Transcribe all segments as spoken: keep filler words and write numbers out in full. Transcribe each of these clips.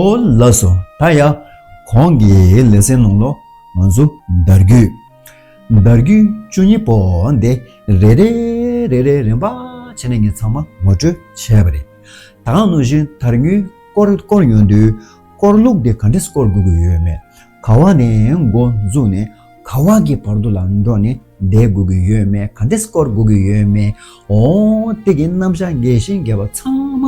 ཨོ་ལགས་སོ། ད་ཡ་གོང་གི་ལེ་ཚན་ནང་ལོགས་ང་ཚོ་དར་རྒུད། དར་རྒུད་བཅུ་གཉིས་པོ་འདི་རེ་རེ་རེ་རེ་རིམ་པ་བྱས་ནས་ངས་ཚང་མ་ངོ་སྤྲོད་བྱས་པ་རེད། ད་ག་ནང་བཞིན་དར་རྒུད་སྐོར་སྐོར་ཡོང་དུས་སྐོར་ལུགས་འདི་ག་འདྲས་སྐོར་དགོས་ཀྱི་ཡོད་མེད། ག་བ་ནས་འགོ་འཛུགས་ནས་ག་བ་གི་བར་དུ་ལ་འགྲོ་ནས་བསྡད་དགོས་ཀྱི་ཡོད་མེད། ག་འདྲས་སྐོར་དགོས་ཀྱི་ཡོད་མེད། འོ་དེ་གི་རྣམ་གཞག་རྒྱས་ཤིང་རྒྱས་པ་ཚང་མ་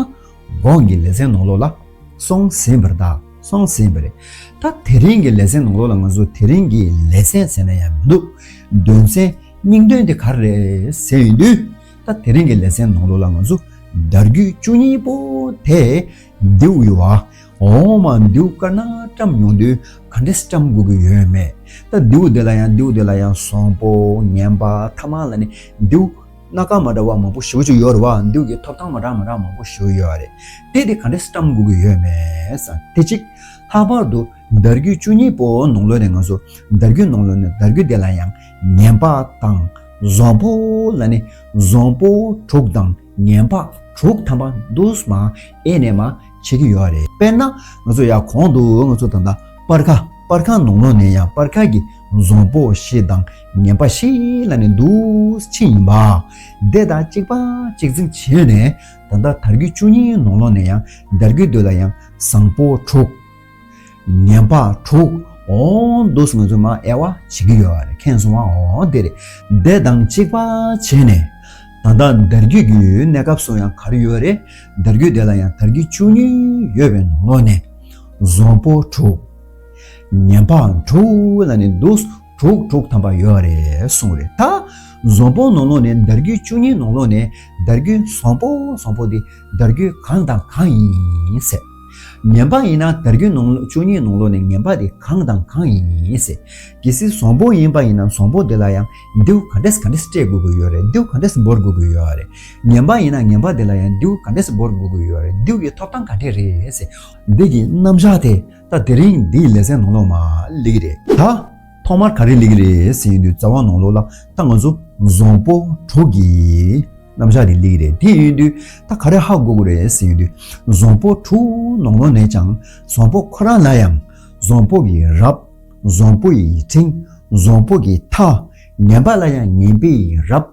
གོང་གི་ལེ་ཚན་ནང་ལོགས་ལ་སོང་ཟིན་པ་རེད། ད་སོང་ཟིན་པ་རེད། ད་དེ་རིང་གི་ལེ་ཚན་ནང་ལོགས་ལ་ང་ཚོ་དེ་རིང་གི་ལེ་ཚན་ཟེར་ན་ཡང་མི་འདུག་དོན་ཚན་སྙིང་དོན་དེ་ག་རེ་རེད་ཟེར་ཡོང་དུས། ད་དེ་རིང་གི་ལེ་ཚན་ནང་ལོགས་ལ་ང་ཚོ་དར་རྒུད་བཅུ་གཉིས་པོ་དེ་མདེའུ་ཡོད་བ། འོ་མ་མདེའུ་དཀར་ནག་བཀྲམ་ཡོང་དུས་ག་འདྲས་བཀྲམ་དགོས་ཀྱི་ཡོད་མེད། ད་མདེའུ་དེ་ལ་ཡང་མདེའུ་དེ་ལ་ཡང་བཟང་པོ་ངན་པ་ཐ་མ་ལ་ནི་མདེའུ་སྣ་ཁ་མ་འདྲ་བ་མང་པོ་ཞེ་པོ་ཅིག་ཡོད་རེད་བ། མདེའུ་གི་ཐོབ་ཐང་མ་འདྲ་མ་འདྲ་མང་པོ་ཞེ་པོ་ཡོད་རེད། དེ་དེ་ག་འདྲས་བཀྲམ་དགོས་ཀྱི་ཡོད་མེད་ཟེར་དེ་གཅིག་ལྷག་པར་དུ་དར་རྒུད་བཅུ་གཉིས་པོ་ནང་ལོགས་ནས་ང་ཚོ་དར་རྒུད་ནང་ལོགས་ནས་དར་རྒུད་དེ་ལ་ཡང་ངན་པ་དང་བཟང་པོ་ལ་ནི་བཟང་པོ་དྲུག་དང་ངན་པ་དྲུག་ཐམ་པ་འདུག་མ་ཨེ་ནས་མ་བྱེད་ཀྱི་ཡོད་རེད། དཔེར་ན་ང་ཚོ་ཡ་གོང་དུ་ང་ཚོ་ད་ལྟ་སྤར་ཁ་སྤར་ཁ་ནང་ལོགས་ནས་ཡང་སྤར་ཁ་གི་བཟང་པོ་བཞི་དང་ངན་པ་བཞི་ལ་ནི་འདུག་ཕྱིན་ཡིན་པ། དེ་དང་གཅིག་པ་གཅིག་མཚུངས་བྱས་ནས་ད་ལྟ་དར་རྒུད་བཅུ་གཉིས་ནང་ལོགས་ནས་ཡང་དར་རྒུད་དེ་ལ་ཡང་བཟང་པོ་དྲུག་ངན་པ་དྲུག་འོ་འདུག་ང་ཚོ་མ་དབྱེ་བ་བྱེད་ཀྱི་ཡོད་རེད། མཁྱེན་སོང་བ། འོ་དེ་རེད། དེ་དང་གཅིག་པ་བྱས་ནས་ད་ལྟ་དར་རྒུད་ཀྱི་གནས་སྐབས་སུ་ཡང་ག་རེ་ཡོད་རེད། དར་རྒུད་དེ་ལ་ཡང་དར་རྒུད་བཅུ་གཉིས་ཡོད་པའི་ནང་ལོགས་ནས་བཟང་པོ་དྲུག་ངན་པ་དྲུག་ལ་ནི་འདུག་དྲུག་དྲུག་ཐམ་པ་ཡོད་རེད་གསུངས་རེད། ད་བཟང་པོ་ནང་ལོགས་ནས་དར་རྒུད་བཅུ་གཉིས་ནང་ལོགས་ནས་དར་རྒུད་བཟང་པོ་བཟང་པོ་དེ་དར་རྒུད་གང་དང་གང་ཡིན་ཟེར། ངན་པ་ཡིན་ན་དར་རྒུད་ནང་ལོགས་བཅུ་གཉིས་ནང་ལོགས་ནས་ངན་པ་དེ་གང་དང་གང་ཡིན་ཟེར། གལ་སྲིད་བཟང་པོ་ཡིན་པ་ཡིན་ན་བཟང་པོ་དེ་ལ་ཡང་མདེའུ་ག་འདྲས་ག་འདྲས་སྤྲད་དགོས་ཀྱི་ཡོད་རེད། མདེའུ་ག་འདྲས་འབོར་དགོས་ཀྱི་ཡོད་རེད། ངན་པ་ཡིན་ན་ངན་པ་དེ་ལ་ཡང་མདེའུ་ག་འདྲས་འབོར་དགོས་ཀྱི་ཡོད་རེད། མདེའུ་གི་ཐོབ་ཐང་ག་འདྲས་རེད་ཟེར། འདི་གི་རྣམ་གཞག་དེ་ད་དེ་རིང་འདིའི་ལེ་ཚན་ནང་ལོགས་མ་སླེབས་ཀྱི་རེད། ད་ཐོག་མར་ག་རེ་སླེབས་ཀྱི་རེད་ཟེར་ཡོང་དུས་རྩ་བ་ནང་ལོགས་ལ་ད་ང་ཚོ་བཟང་པོ་དྲུག་གི་རྣམ་གཞག་དེ་སླེབས་ཀྱི་རེད། དེ་ཡིན་དུས་ད་ག་རེ་ཧ་གོ་དགོས་རེད་ཟེར་ཡོང་དུས་བཟང་པོ་དྲུག་ནང་ལོགས་ནས་ཀྱང་བཟང་པོ་ཁོ་རང་ལ་ཡང་བཟང་པོ་གི་རབ། བཟང་པོ་ཡི་འབྲིང་། བཟང་པོ་གི་མཐའ། ངན་པ་ལ་ཡང་ངན་པའི་རབ།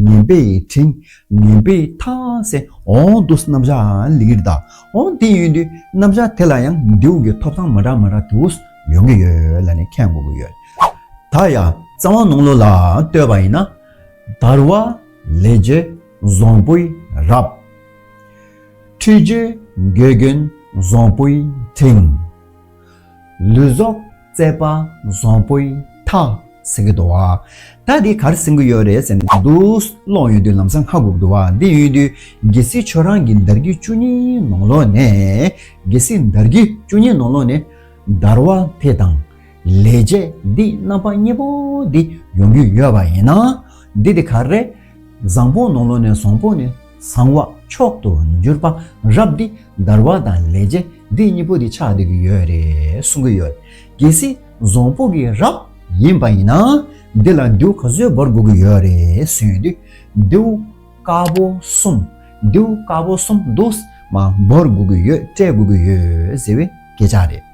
ངན་པའི་འབྲིང་། ངན་པའི་མཐའ་ཟེར་འོ་འདུག་རྣམ་གཞག་སླེབས་ཀྱི་རེད། ད་འོ་དེ་ཡིན་དུས་རྣམ་གཞག་དེ་ལ་ཡང་མདེའུ་གི་ཐོབ་ཐང་མ་འདྲ་མ་འདྲ་འདུག་ཡོང་གི་ཡོད་ལབ་ནས་མཁྱེན་དགོས་ཀྱི་ཡོད། ད་ཡ་རྩ་བ་ནང་ལོགས་ལ་ལྟོས་པ་ཡིན་ན། དར་བ་ལས་བྱེད་བཟང་པོའི་རབ། འཁྲུལ་རྒྱུ་འགོས་རྒྱུན་བཟང་པོའི་འབྲིང་། ལུས་རྫོགས་རྩད་པ་བཟང་པོའི་མཐའ་ཟེར་གྱི་འདུག་བ། ད་འདི་ག་རེ་ཟེར་གྱི་ཡོད་རེད་ཟེར་ན་འདུག་ཀློག་ཡོང་དུས་ལམ་སང་ཧ་གོ་གི་འདུག་བ། འདི་ཡོང་དུས་གལ་སྲིད་ཁྱོད་རང་གི་དར་རྒུད་བཅུ་གཉིས་ནང་ལོགས་ནས་གལ་སྲིད་དར་རྒུད་བཅུ་གཉིས་ནང་ལོགས་ནས་དར་བ་དེ་དང་། ལས་བྱེད་འདི་རྣམ་པ་གཉིས་པོ་འདི་ཡོང་གི་ཡོད་པ་ཡིན་ན། འདི་དེ་ག་རེ། བཟང་པོ་ནང་ལོགས་ནས་བཟང་པོ་ནི་གསང་བ་མཆོག་ཏུ་གྱུར་པ་རབ་འདི་དར་བ་དང་ལས་བྱེད་འདི་གཉིས་པོ་འདི་ཆགས་བསྡད་ཀྱི་ཡོད་རེད་གསུང་གི་ཡོད། གལ་སྲིད་བཟང་པོ་གི་རབ་ཡིན་པ་ཡིན་ན་འདི་ལ་མདེའུ་ག་ཚོད་འབོར་དགོས་ཀྱི་ཡོད་རེད་ཟེར་དུས་མདེའུ་དཀར་པོ་གསུམ། མདེའུ་དཀར་པོ་གསུམ་འདུག་མ་འབོར་དགོས་ཀྱི་ཡོད། སྤྲད་དགོས་ཀྱི་ཡོད་ཟེར་བའི་སྐད་ཆ་རེད།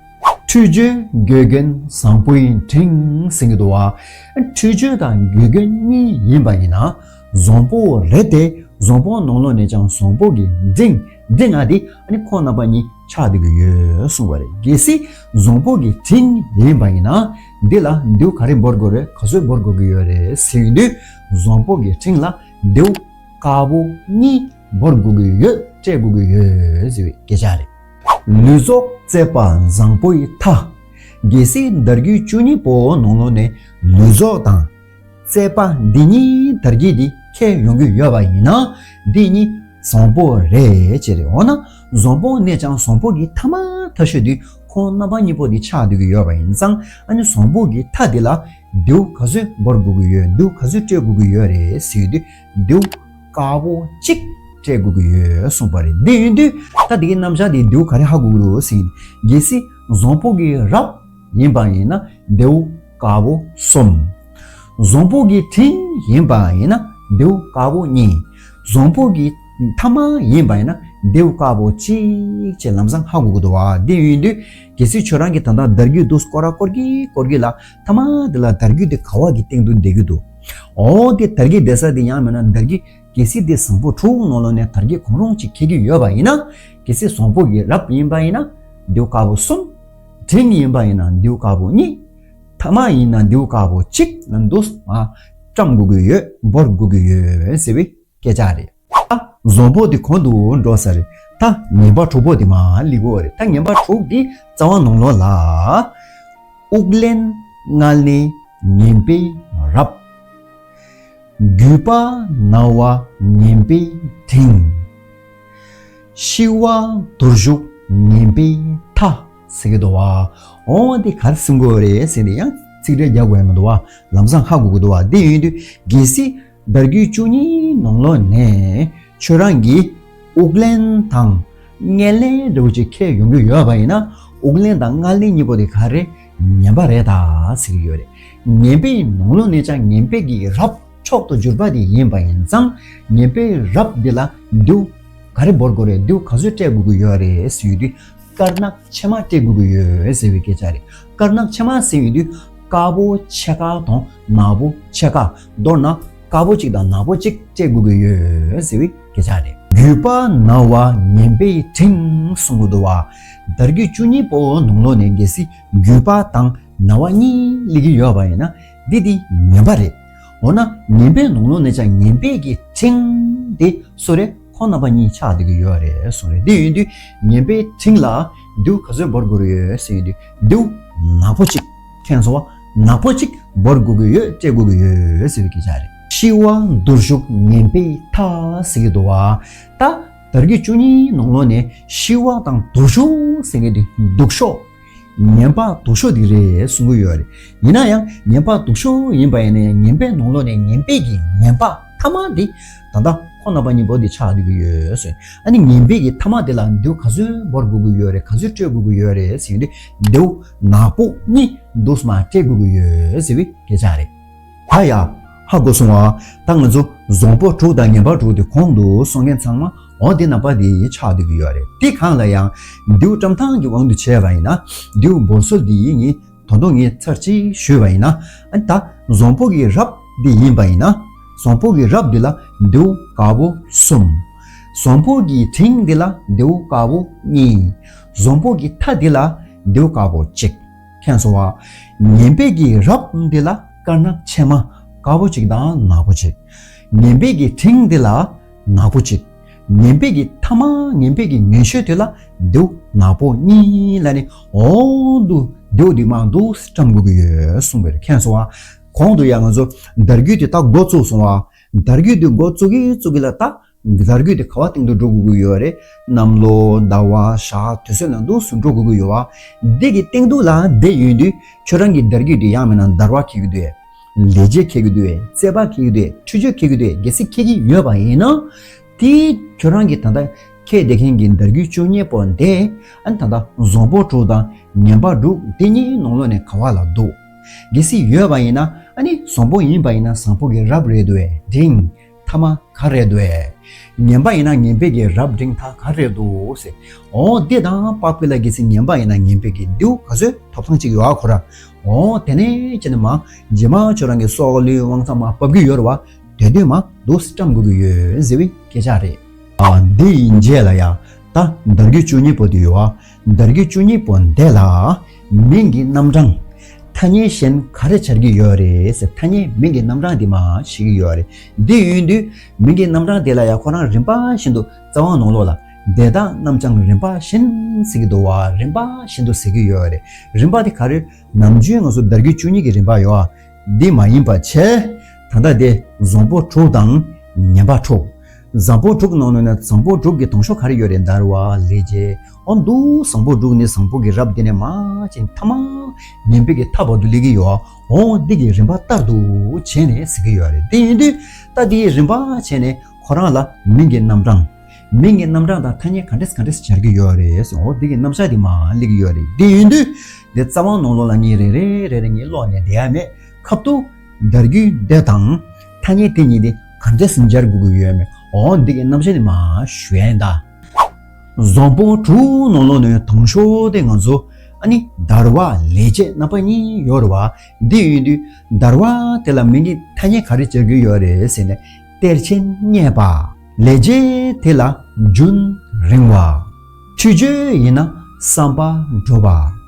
འཁྲུལ་རྒྱུ་འགོས་རྒྱུན་བཟང་པོའི་འབྲིང་ཟེར་གྱི་འདུག་བ། འཁྲུལ་རྒྱུ་དང་འགོས་རྒྱུན་གཉིས་ཡིན་པ་ཡིན་ན། བཟང་པོ་རེད་དེ་བཟང་པོ་ནང་ལོགས་ནས་ཀྱང་བཟང་པོ་གི་འབྲིང་འབྲིང་ང་དེ་ཨ་ནི་ཁོང་རྣམ་པ་གཉིས་ཆགས་བསྡད་ཀྱི་ཡོད་གསུངས་པ་རེད། གལ་སྲིད་བཟང་པོ་གི་འབྲིང་ཡིན་པ་ཡིན་ན། འདི་ལ་མདེའུ་ག་རེ་འབོར་དགོས་རེད། ག་ཚོད་འབོར་དགོས་ཀྱི་ཡོད་རེད་ཟེར་ཡོང་དུས་བཟང་པོ་གི་འབྲིང་ལ་མདེའུ་དཀར་པོ་གཉིས་འབོར་དགོས་ཀྱི་ཡོད། སྤྲད་དགོས་ཀྱི་ཡོད་ཟེར་བའི་སྐད་ཆ་རེད། ལུས་རྫོགས་རྩད་པ་བཟང་པོའི་མཐའ། གལ་སྲིད་དར་རྒུད་བཅུ་གཉིས་པོ་ནང་ལོགས་ནས་ལུས་རྫོགས་དང་རྩད་པ་འདི་གཉིས་དར་རྒུད་འདི་ཁྱེར་ཡོང་གི་ཡོད་པ་ཡིན་ན་འདི་གཉིས་བཟང་པོ་རེད་ཅེས་རེད། འོ་ན་བཟང་པོ་ནས་ཀྱང་བཟང་པོ་གི་ཐ་མ་ཐ་ཤོས་འདི་ཁོང་རྣམ་པ་གཉིས་པོ་འདི་ཆགས་བསྡད་ཀྱི་ཡོད་པ་ཡིན་ཙང་ཨ་ནི་བཟང་པོ་གི་མཐའ་འདི་ལ་མདེའུ་ག་ཚོད་འབོར་དགོས་ཀྱི་ཡོད། མདེའུ་ག་ཚོད་སྤྲད་དགོས་ཀྱི་ཡོད་རེད་ཟེར་དུས་མདེའུ་དཀར་པོ་གཅིག་སྤྲད་དགོས་ཀྱི་ཡོད་གསུངས་པ་རེད། འདི་ཡིན་དུས་ད་དེ་གི་རྣམ་གཞག་དེ་མདེའུ་ག་རེ་ཧ་གོ་གི་རེད་ཟེར་ན། གལ་སྲིད་བཟང་པོ་གི་རབ་ཡིན་པ་ཡིན་ན་མདེའུ་དཀར་པོ་གསུམ། བཟང་པོ་གི་འབྲིང་ཡིན་པ་ཡིན་ན་མདེའུ་དཀར་པོ་གཉིས། བཟང་པོ་གི་ ཐ་མ་ཡིན་པ་ཡིན་ན་མདེའུ་དཀར་པོ་གཅིག་ཅེས་ལམ་སང་ཧ་གོ་གི་འདུག་བ། དེ་ཡིན་དུས་གལ་སྲིད་ཁྱོད་རང་གིས་ད་ལྟ་དར་རྒུད་དུ་སྐོར་ར་སྐོར་གི་སྐོར་གི་ལ་ཐ་མ་དེ་ལ་དར་རྒུད་དེ་ག་བ་གི་སྟེང་དུ་བསྡད་ཀྱི་འདུག་འོ་དེ་དར་རྒུད་བསྡད་ས་དེ་ཡང་མིན་ན་དར་རྒུད་གལ་སྲིད་དེ་བཟང་པོ་དྲུག་ནང་ལོགས་ནས་དར་རྒུད་གང་རུང་ཅིག་འཁེལ་གྱི་ཡོད་པ་ཡིན་ན། གལ་སྲིད་བཟང་པོ་གི་རབ་ཡིན་པ་ཡིན་ན་མདེའུ་དཀར་པོ་གསུམ། འབྲིང་ཡིན་པ་ཡིན་ན་མདེའུ་དཀར་པོ་གཉིས། ཐ་མ་ཡིན་ན་མདེའུ་དཀར་པོ་གཅིག་ལ་འདུག་མ་བཀྲམ་དགོས་ཀྱི་ཡོད། འབོར་དགོས་ཀྱི་ཡོད་ཟེར་བའི་སྐད་ཆ་རེད། ད་བཟང་པོ་དེ་གོང་དུ་འགྲོ་ས་རེད། ད་ངན་པ་དྲུག་པོ་དེ་མར་སླེབས་ཀྱི་ཡོད་རེད། ད་ངན་པ་དྲུག་དེ་རྩ་བ་ནང་ལོགས་ལ། དབུགས་ལེན་མངལ་གནས་ངན་པའི་རབ། རྒྱུས་པ་ན་བ་ངན་པའི་འབྲིང་། ཤི་བ་དུར་ཞུགས་ངན་པའི་མཐའ་ཟེར་གྱི་འདུག་བ། འོ་འདི་ག་རེ་གསུང་གི་ཡོད་རེད་ཟེར་ནས་ཡང་ཚིག་འགྲེལ་རྒྱག་དགོས་མི་འདུག་བ། ལམ་སང་ཧ་གོ་གི་འདུག་བ། འདི་ཡིན་དུས་གལ་སྲིད་དར་རྒུད་བཅུ་གཉིས་ནང་ལོགས་ནས་ཁྱོད་རང་གིས་དབུགས་ལེན་དང་མངལ་གནས་འདྲ་བོ་ཅིག་འཁེལ་ཡོང་གི་ཡོད་པ་ཡིན་ན། དབུགས་ལེན་དང་མངལ་གནས་གཉིས་པོ་དེ་ག་རེ་ངན་པ་རེད་ད་ཟེར་གྱི་ཡོད་རེད། ངན་པའི་ནང་ལོགས་ནས་ཀྱང་ངན་པའི་གི་རབ་མཆོག་ཏུ་གྱུར་པ་དེ་ཡིན་པ་ཡིན་ཙང་། ངན་པའི་རབ་འདི་ལ་མདེའུ་ག་རེ་འབོར་དགོས་རེད། མདེའུ་ག་ཚོད་སྤྲད་དགོས་ཀྱི་ཡོད་རེད་ཟེར་དུས། དཀར་ནག་ཕྱེ་མ་སྤྲད་དགོས་ཀྱི་ཡོད་ཟེར་བའི་སྐད་ཆ་རེད། དཀར་ནག་ཕྱེ་མ་ཟེར་ཡོང་དུས་དཀར་པོ་ཕྱེད་ཀ་དང་ནག་པོ་ཕྱེད་ཀ། མདོར་ན་དཀར་པོ་གཅིག་དང་ནག་པོ་གཅིག་སྤྲད་དགོས་ཀྱི་ཡོད་ཟེར་བའི་སྐད་ཆ་རེད། རྒྱུས་པ་ན་བ་ངན་པའི་འབྲིང་གསུང་གི་འདུག་བ། དར་རྒུད་བཅུ་གཉིས་པོ་ནང་ལོགས་ནས་གལ་སྲིད་རྒྱུས་པ་དང་ན་བ་གཉིས་སླེབས་ཀྱི་ཡོད་པ་ཡིན་ན། འདི་དེ་ངན་པ་རེད། འོ་ན་ངན་པའི་ནང་ལོགས་ནས་ཀྱང་ངན་པའི་གི་འབྲིང་དེ་སུ་རེད། ཁོང་རྣམ་པ་གཉིས་ཆགས་བསྡད་ཀྱི་ཡོད་རེད་གསུངས་རེད། འདི་ཡིན་དུས་ངན་པའི་འབྲིང་ལ་མདེའུ་ག་ཚོད་འབོར་དགོས་ཀྱི་ཡོད་ཟེར་ཡོང་དུས། མདེའུ་ནག་པོ་གཅིག་མཁྱེན་སོང་བ། ནག་པོ་གཅིག་འབོར་དགོས་ཀྱི་ཡོད། སྤྲད་དགོས་ཀྱི་ཡོད་ཟེར་བའི་སྐད་ཆ་རེད། ཤི་བ་དུར་ཞུགས་ངན་པའི་མཐའ་ཟེར་གྱི་འདུག་བ། ད་དར་རྒུད་བཅུ་གཉིས་ནང་ལོགས་ནས་ཤི་བ་དང་དུར་ཞུགས་ཟེར་མཁན་དེ་སྡུག་ཤོས། ངན་པ་སྡུག་ཤོས་དེ་རེད་གསུང་གི་ཡོད་རེད། ཡིན་ན་ཡང་ངན་པ་སྡུག་ཤོས་ཡིན་པ་ཡིན་ན་ཡང་། ངན་པའི་ནང་ལོགས་ནས་ངན་པའི་གི་ངན་པ་ཐ་མ་དེ་ད་ལྟ་ཁོང་རྣམ་པ་གཉིས་པོ་དེ་ཆགས་བསྡད་ཀྱི་ཡོད་ཟེར། ཨ་ནི་ངན་པའི་གི་ཐ་མ་དེ་ལ་མདེའུ་ག་ཚོད་འབོར་དགོས་ཀྱི་ཡོད་རེད། ག་ཚོད་སྤྲད་དགོས་ཀྱི་ཡོད་རེད་ཟེར་ཡོང་དུས། མདེའུ་ནག་པོ་གཉིས་འདུག་མ་སྤྲད་དགོས་ཀྱི་ཡོད་ཟེར་བའི་སྐད་ཆ་རེད། ད་ཡ་ཧ་གོ་སོང་བ། ད་ང་ཚོ་བཟང་པོ་དྲུག་དང་ངན་པ་དྲུག་དེ་གོང་དུ་གསུང་མཁན་ཚང་མ་འོ་དེ་རྣམ་པ་དེ་ཆགས་བསྡད་ཀྱི་ཡོད་རེད། དེ་གང་ལ་ཡང་མདེའུ་བཀྲམ་སྟངས་ཀྱི་དབང་དུ་བྱས་པ་ཡིན་ན། མདེའུ་འབོར་སྲོལ་དེ་ངས་ད་དུང་ངས་ཚར་གཅིག་ཞུས་པ་ཡིན་ན། ཨ་ནི་ད་བཟང་པོ་གི་རབ་དེ་ཡིན་པ་ཡིན་ན། བཟང་པོ་གི་རབ་དེ་ལ་མདེའུ་དཀར་པོ་གསུམ། བཟང་པོ་གི་འབྲིང་དེ་ལ་མདེའུ་དཀར་པོ་གཉིས། བཟང་པོ་གི་མཐའ་དེ་ལ་མདེའུ་དཀར་པོ་གཅིག་མཁྱེན་སོང་བ། ངན་པའི་གི་རབ་འདི་ལ་དཀར་ནག་ཕྱེ་མ་དཀར་པོ་གཅིག་དང་ནག་པོ་གཅིག་ངན་པའི་གི་འབྲིང་འདི་ལ་ནག་པོ་གཅིག་ངན་པའི་གི་ཐ་མ་ངན་པའི་གི་ངན་ཤོས་དེ་ལ་མདེའུ་ནག་པོ་གཉིས་ལ་ནི་འོ་འདུག་མདེའུ་འདི་མ་འདུག་བཀྲམ་དགོས་ཀྱི་ཡོད་གསུངས་པ་རེད། མཁྱེན་སོང་བ། གོང་དུ་ཡང་ང་ཚོ་དར་རྒུད་དེ་ད་འགོ་བཙུགས་སོང་བ། དར་རྒུད་དེ་འགོ་བཙུགས་ཀྱི་བཙུགས་ཀྱི་ལ་ད། དར་རྒུད་དེ་ག་བ་སྟེང་དུ་འགྲོ་དགོས་ཀྱི་ཡོད་རེད། གནམ་ལོ་ཟླ་བ་ཞག་དུས་ཚོད་ནང་དུ་སུ་འགྲོ་དགོས་ཀྱི་ཡོད་བ། འདི་གི་སྟེང་དུ་ལ་བསྡད་ཡོང་དུས་ཁྱོད་རང་གི་དར་རྒུད་དེ་ཡང་མིན་ན་འདར་བ་འཁེལ་གྱི་འདུག་ལས་བྱེད་འཁེལ་གྱི་འདུག་རྩོད་པ་འཁེལ་གྱི་འདུག་འཁྲུལ་ཆ་འཁེལ་གྱི་འདུག་གལ་སྲིད་འཁེལ་གྱི་ཡོད་པ་ཡིན་ན། དེ་ཁྱོད་རང་གི་ད་ལྟ་འཁེལ་བསྡད་མཁན་གྱི་དར་རྒུད་བཅུ་གཉིས་པོ་འདི། ཨ་ནི་ད་ལྟ་བཟང་པོ་དྲུག་དང་ངན་པ་དྲུག་དེ་གཉིས་ནང་ལོགས་ནས་ག་བ་ལ་འདུག་གལ་སྲིད་ཡོད་པ་ཡིན་ན། ཨ་ནི་བཟང་པོ་ཡིན་པ་ཡིན་ན་བཟང་པོ་གི་རབ་རེད་འདུག་གས། འབྲིང་། ཐ་མ་ག་རེད་འདུག་གས། ངན་པ་ཡིན་ན་ངན་པའི་གི་རབ་འབྲིང་མཐའ་ག་རེད་འདུག་ཟེར། འོ་དེ་དང་པགས་པའི་ལ་གལ་སྲིད་ངན་པ་ཡིན་ན་ངན་པའི་གི་མདེའུ་ག་ཚོད་ཐོབ་ཐང་ཅིག་ཡོད་ཨ་ཁོ་ར། འོ་དེ་ནས་ཅི་ནས་མ་རྗེས་མ་ཁྱོད་རང་གི་སྲོག་བླུའི་དབང་ཐང་མ་བབས་ཀྱི་ཡོད་རེད་བ། དེ་དུས་མ་འདུག་སེ་བཀྲམ་དགོས་ཀྱི་ཡོད་ཟེར་བའི་སྐད་ཆ་རེད། ཨ་འདི་ཡི་རྗེས་ལ་ཡ། ད་དར་རྒུད་བཅུ་གཉིས་པོ་དེ་ཡོད་ཨ། དར་རྒུད་བཅུ་གཉིས་པོ་འདི་ལ་མིང་གི་རྣམ་གྲངས། ཐ་སྙད་གཞན་ག་རེ་སྦྱར་གྱི་ཡོད་རེད་ཟེར། ཐ་སྙད་མིང་གི་རྣམ་གྲངས་དེ་མ་བྱེད་ཀྱི་ཡོད་རེད། འདི་ཡིན་དུས་མིང་གི་རྣམ་གྲངས་དེ་ལ་ཡ་ཁོ་རང་རིམ་པ་བཞིན་དུ་རྩ་བ་ནང་ལོགས་ལ་དེ་དག་རྣམས་ཀྱང་རིམ་པ་བཞིན་ཟེར་གྱི་འདུག་བ། རིམ་པ་བཞིན་དུ་ཟེར་གྱི་ཡོད་རེད། རིམ་པ་དེ་ག་རེ། ནམ་རྒྱུན་ང་ཚོ་དར་རྒུད་བཅུ་གཉིས་ཀྱི་རིམ་པ་ཡོད་ཨ། འདི་མ་ཡིན་པ་བྱས། ད་ལྟ་དེ་བཟང་པོ་དྲུག་དང་ངན་པ་དྲུག་བཟང་པོ་དྲུག་ནང་ནས་ནི་བཟང་པོ་དྲུག་གི་དང་ཤོག་ག་རེ་ཡོད་རེད། འདར་བ། ལས་བྱེད། འོ་འདུག་བཟང་པོ་དྲུག་ནི་བཟང་པོ་གི་རབ་དེ་ནས་མ་ཅིག་ཐ་མ་ངན་པའི་གི་མཐའ་བར་དུ་སླེབས་ཀྱི་ཡོད་ཨ། འོ་འདི་གི་རིམ་པ་ལྟར་དུ་བྱས་ནས་ཟེར་གྱི་ཡོད་རེད། དེ་ཡིན་དུས་ད་འདི་གི་རིམ་པ་བྱས་ནས་ཁོ་རང་ལ་མིང་གི་རྣམ་གྲངས། མིང་གི་རྣམ་གྲངས་དང་ཐ་སྙད་ག་འདྲས་ག་འདྲས་སྦྱར་གྱི་ཡོད་རེད་ཟེར། འོ་འདི་གི་རྣམ་གཞག་འདི་མ་སླེབས་ཀྱི་ཡོད་རེད། དེ་ཡིན་དུས་འདི་རྩ་བ་ནང་ལོགས་ལ་ངས་རེ་རེ་རེ་རེ་ངས་ཀློག་ནས་བསྡད་ཡ་མེད། ཁབ་ཏུ་དར་རྒུད་འདི་དང་ཐ་སྙད་དེ་གཉིས་དེ་ག་འདྲས་སྦྱར་དགོས་ཀྱི་ཡོད་མེད། འོ་འདི་གི་རྣམ་གཞག་ནི་མ་ཞུ་ཡན་ད། བཟང་པོ་དྲུག་ནང་ལོགས་ནས་དང་ཤོས་དེ་ང་ཚོ་ཨ་ནི་བདར་བ་ལས་བྱེད་རྣམ་པ་གཉིས་ཡོད་རེད་བ། འདི་ཡིན་དུས་བདར་བ་དེ་ལ་མིང་གི་ཐ་སྙད་ག་རེ་སྦྱར་གྱི་ཡོད་རེད་ཟེར་ནས་གཏེར་ཆེན་རྙེད་པ། ལས་བྱེད་དེ་ལ་རྒྱུན་རིང་བ། འཁྲིལ་བརྗོད་ཡིན་ན་བསམ་པ་འགྲུབ་པ།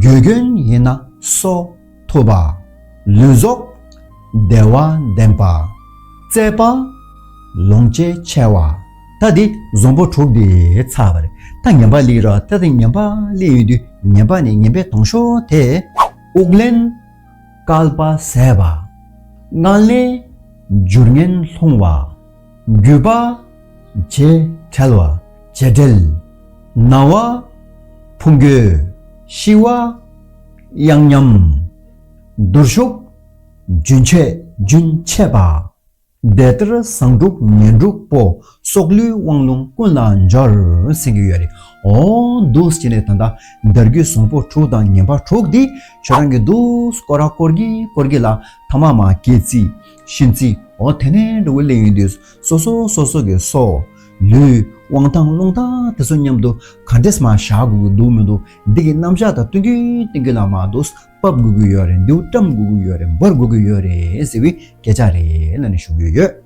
དགེ་སྐྱོན་ཡིན་ན་སྲོག་ཐུབ་པ། ལུས་རྫོགས་བདེ་བ་ལྡན་པ། བརྩེ་བ་ལོངས་སྤྱོད་ཆེ་བ། ད་འདི་བཟང་པོ་དྲུག་འདི་ཚར་བ་རེད། ད་ངན་པ་སླེབས་རོགས། ད་འདི་ངན་པ་སླེབས་ཡོང་དུས་ངན་པ་ནི་ངན་པའི་དང་ཤོས་དེ། དབུགས་ལེན་སྐལ་པ་ཟད་པ། ངན་ལས་རྒྱུ་ངན་སློང་བ། རྒྱུས་པ་བྱེད་བྲལ་བ། བྱེད་བྲལ། ན་བ་ཕུང་རྒྱུ། ཤི་བ་གཡང་ཉམས། འདུར་ཤུགས་རྒྱུན་ཆད་རྒྱུན་ཆད་པ། དེ་ལྟར་བཟང་དྲུག་ངན་དྲུག་པོ། སྲོག་ལུས་དབང་རླུང་ཀུན་ལ་འབྱོར་ཟེར་གྱི་ཡོད་རེད། འོ་འདུག་སེ་བྱས་ནས་ད་ལྟ་བདར་རྒྱུ་བཟང་པོ་དྲུག་དང་ངན་པ་དྲུག་འདི་ཁྱོད་རང་གིས་འདུག་སེ་སྐོར་ར་སྐོར་གྱིས་སྐོར་གྱིས་ལ་ཐ་མ་མ་སྐེ་རྩེ་གཤིན་རྩེ་འོ་དེ་ནས་འགྲོ་གི་སླེབས་ཡོང་དུས་སོ་སོ་སོ་སོ་གི་སྲོག་ལུས་དབང་ཐང་རླུང་རྟ་དེ་ཚོ་མཉམ་དུ་ག་འདྲས་མ་བཞག་དགོས་ཀྱི་འདུག་མི་འདུག་འདི་གི་རྣམ་གཞག་དང་བསྟུན་གྱི་བསྟུན་གྱི་ལ་མ་འདུག་སེ་ཕབ་དགོས་ཀྱི་ཡོད་རེད། འདིའུ་བཀྲམ་དགོས་ཀྱི་ཡོད་རེད། འབར་དགོས་ཀྱི་ཡོད་རེད་ཟེར་བའི་སྐད་ཆ་རེད་ལབ་ནས་ཞུ་གི་ཡོད།